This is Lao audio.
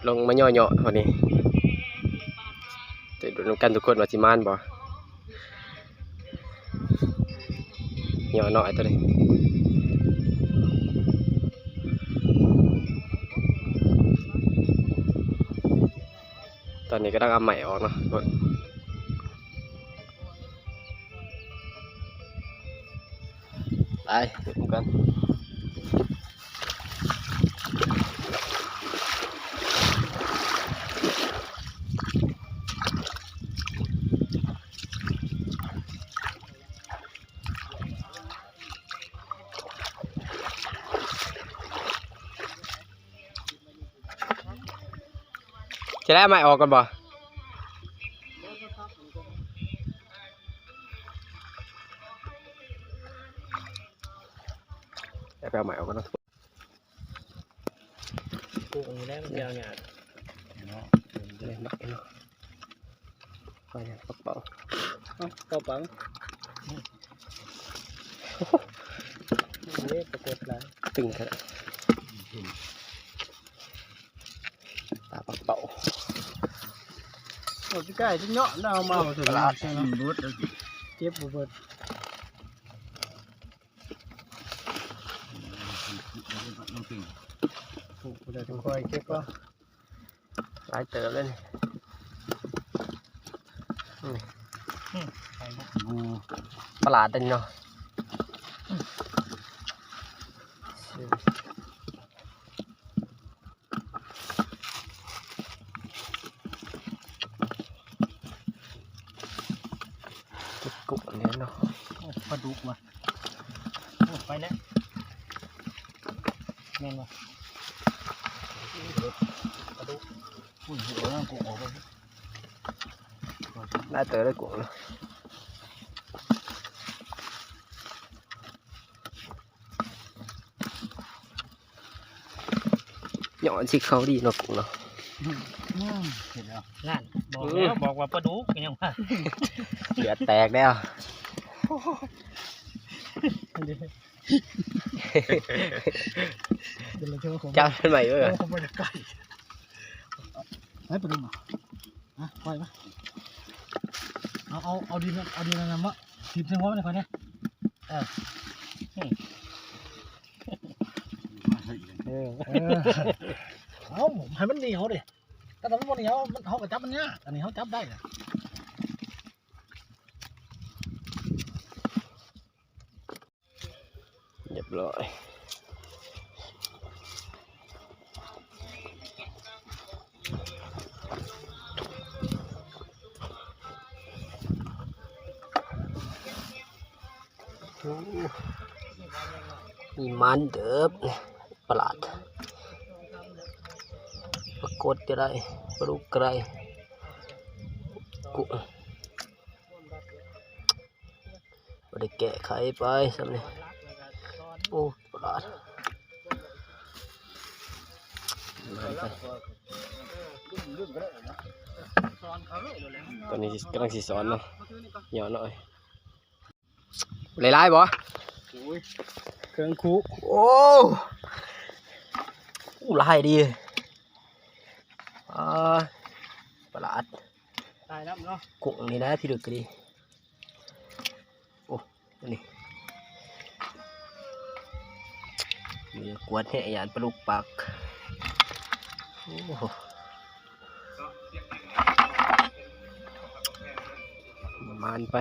ລົງມາເຍາະໆ ວັນນີ້ ຈະດູນຳກັນທຸກຄົນວ່າຊິມານບໍ່. ເຍາະນ້ອຍຕົວນີ້. ຕອນນີ້ກຳລັງເອົາໄມ້ອອກເນາະ. ໄປ ເຮັດນຳກັນ. ຈະໄດ້ເອົາໄມ້ອອກກ່ອນບໍ່? ໄປເອົາໄມ້ອອກກ່ອນເນາະ. ປູກອັນນີ້ແຫຼະ ມັນຍາວຫຍ້າເນາະ. ເອີ ບັກເນາະ. ໄປຫຍັງ ປາເປົ້າ. ເອົ້າ ເປົາປັງ. ເດ້ ປາກົດຫຼາຍ ຕຶງຂະໜາດ ປາປາເປົ້າ. ໂອ້ ປີກາຍຊິເນາະ ເອົາມາເອົາເຖິງເນາະ ເຈັບບໍ່ເບິດ. ໂອ້ ດຽວຈະຄ່ອຍເກັບເອົາ. ຫຼາຍເຕີບເລີຍນີ້. ອືມ ອືມ ປະຫຼາດເດ້ເນາະ. ເກັບກຸ້ງນີ້ເນາະ. ໂອ້ ປາດຸກວ່ະ. ໂອ້ ໄປແລ້ວ ແມ່ນບໍ່? ປາດຸກ. ອຸ້ຍ ເອົານ້ຳກຸ້ງອອກໄປ. ຫຼາຍເຕີບເລີຍກຸ້ງເນາະ. ຍ້ອນຊິເຂົ້າດີເນາະກຸ້ງເນາະ. ອືມ ເຫັນແລ້ວ ນັ້ນ ບອກແລ້ວ ອືມ ບອກວ່າປາດຸກ ຍັງວ່າ ເຫຼືອແຕກແລ້ວ. ຈັບມັນໃໝ່ເບິ່ງ. ໂອ້ ບໍ່ໄດ້ໃກ້. ໄປປາດຸກ. ມາ ປ່ອຍມາ. ເອົາ ເອົາ ເອົາດິນ ເອົາດິນອັນນັ້ນມາຖິ້ມໃສ່ຫົວມັນໃຫ້ຂ້ອຍແດ່. ເອີ ເອີ ເອີ ເອົາໃຫ້ມັນໜຽວເດ້. ຖ້າມັນບໍ່ໜຽວ ມັນ ເຮົາກໍຈັບມັນຍາກ. ອັນນີ້ເຮົາຈັບໄດ້ລະ. ຮຽບຮ້ອຍ. ໂອ້ ມີມັນເດີ ປະຫຼາດ ປາກົດກໍໄດ້ ປາດຸກກໍໄດ້ ກຸ້ງ. ບໍ່ໄດ້ແກ້ໄຂໄປຊ່ຳນີ້. ໂອ້ ປະຫຼາດ. ຕອນນີ້ກຳລັງຊິສອນເນາະ ເຍາະນ້ອຍ. ຫຼາຍໆບໍ່? ໂອ້ຍ ເຄິ່ງຄຸ. ໂອ້ ໂອ້ ຫຼາຍເດ. ອ່າ ປະຫຼາດ. ຕາຍນຳເນາະ ກຸ້ງນີ້ນະ ພິລຶກກໍດີ. ໂອ້ ອັນນີ້ ມີກວດແຮະ ຢ້ານປາດຸກປັກ. ໂອ້ ມານໄປ.